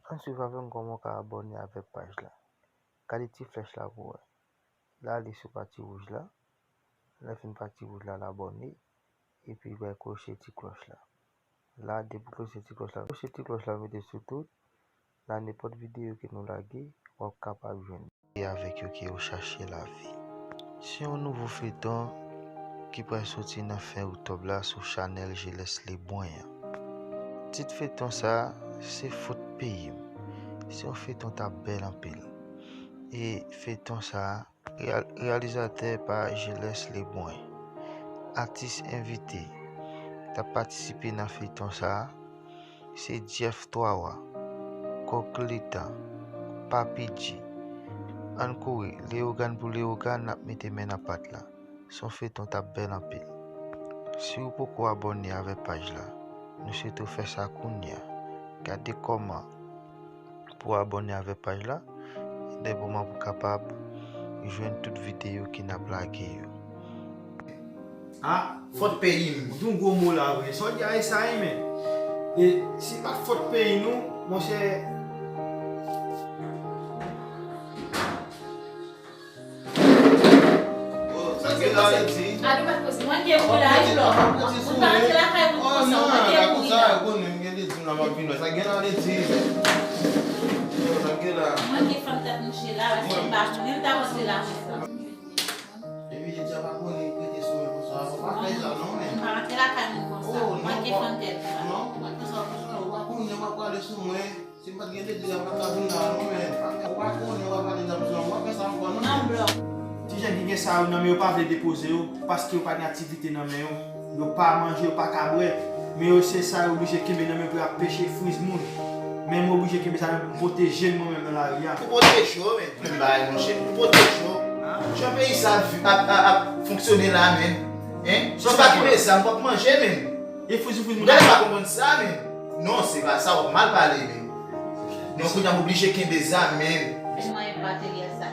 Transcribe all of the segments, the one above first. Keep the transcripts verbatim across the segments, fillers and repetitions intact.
Ann swiv avè m kòman w ka abòne avèk paj la. Gade ti flèch la pou w wè. La, li sou pati wouj la. Lè fin pati wouj la, l abòne. Epi, w pral kloche ti klòch la. La, depi w kloche ti klòch la, kloche ti klòch la, mete sou tout. La, nenpòt videyo ke nou lage, w ap kapab jwenn. E avèk yo ke yo chache lavi. Se yon nouvo feyton ki pral soti nan fen oktòb la sou chanèl Jeles Lebwen an. Tit feyton sa a, se Fot Peyi m. Se yon feyton t ap bèl anpil. E feyton sa a, real-, reyalizatè pa Jeles Lebwen. Atis envite k ap patisipe nan feyton sa a, se Jeff Twawa, Kòk Letan, Papi G. Ann kouri, Leyogàn pou Leyogàn, n ap mete men nan pat la. Se yon feyton t ap bèl anpil. Si w poko abòne avèk paj la, nou swete w fè sa kounye a. Gade kòman pou w abòne avèk paj la, de moman pou w kapab jwenn tout videyo ke n ap lage yo. Ah, Fòt Peyi m. Di yon gwo mo la vre. Sa w di a e sa ye, men. E si pa t fòt peyi nou, monchè. Oh, sa gen la, Leti. Alo, pa koze. Mwen gen boulaj, lò. Ou pa antre lakay mwen konsa, mwen gen boulaj. Sa gen la, Leti. Sa gen la. Mwen gen fanm tèt mouche la, se m pa konnen, m ta antre la konsa. Epi, Leti a pa konnen prete sou mwen konsa. Ou pa fè sa, non, men. M pa antre lakay mwen konsa. Mwen gen fanm tèt mouche. Non, ou pa fè sa konsa, ou pa konnen, ou pa prale sou mwen. Si m pa t gen legliz la, m pa t ka vin la non, men. Ou pa konnen, w ap pale dam sa, w ap fè sa ankò non, men. Ti jèn ki gen sa yo nan men yo pa vle depoze yo, paske yo pa gen aktivite nan men yo. Yo pa manje, yo pa ka bwè. Men yo se sa yo oblije kenbe nan men yo pou y ap peche friz moun. Men m oblije kenbe sa nan men pou m pwoteje m mwen menm nan lari a. Pou pwoteje w, men. Men bagay, monchè, pou pwoteje w. Jan peyi sa ap, ap, ap, ap fonksyone la, men. Hein? Si w pa kenbe sa, m p ap manje, men. E friz ou friz moun. Gade pa konprann sa, men. Non, se pa sa, w ap mal pale, men. Non, kounye a m oblije kenbe zam, men. Kòman e materyèl sa?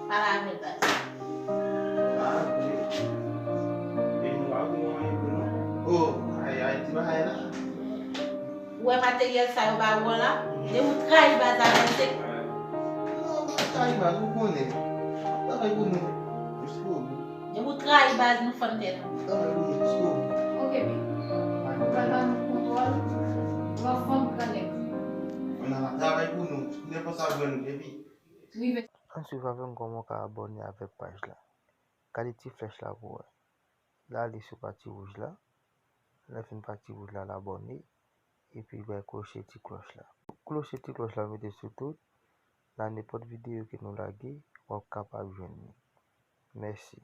Pale avè l, baz. Ah, ok. E nou pa konn anyen pou nou. Oh, ay, ay, ti bagay la. Ou wè materyèl sa yo ba ou an la? Depi ou trayi baz avè l, se. Non, m pa trayi baz, ou konnen. M ap travay pou nou. Jis pou ou. Depi ou trayi baz, nou fann tèt. M ap travay pou nou, jis pou ou. Ok, men. Ou pral ban nou kontwòl. Ou ap fanm grannèg. Fanm nan ap travay pou nou. Nenpòt sa w jwenn, epi. Rive. Ann swiv avè m kòman w ka abòne avèk paj la. Gade ti flèch la pou w wè. La, li sou pati wouj la. Lè fin pati wouj la, l abòne. Epi, w pral kloche ti klòch la. Kloche ti klòch la, mete sou tout. La, nenpòt videyo ke nou lage, w ap kapab jwenn li. Mèsi.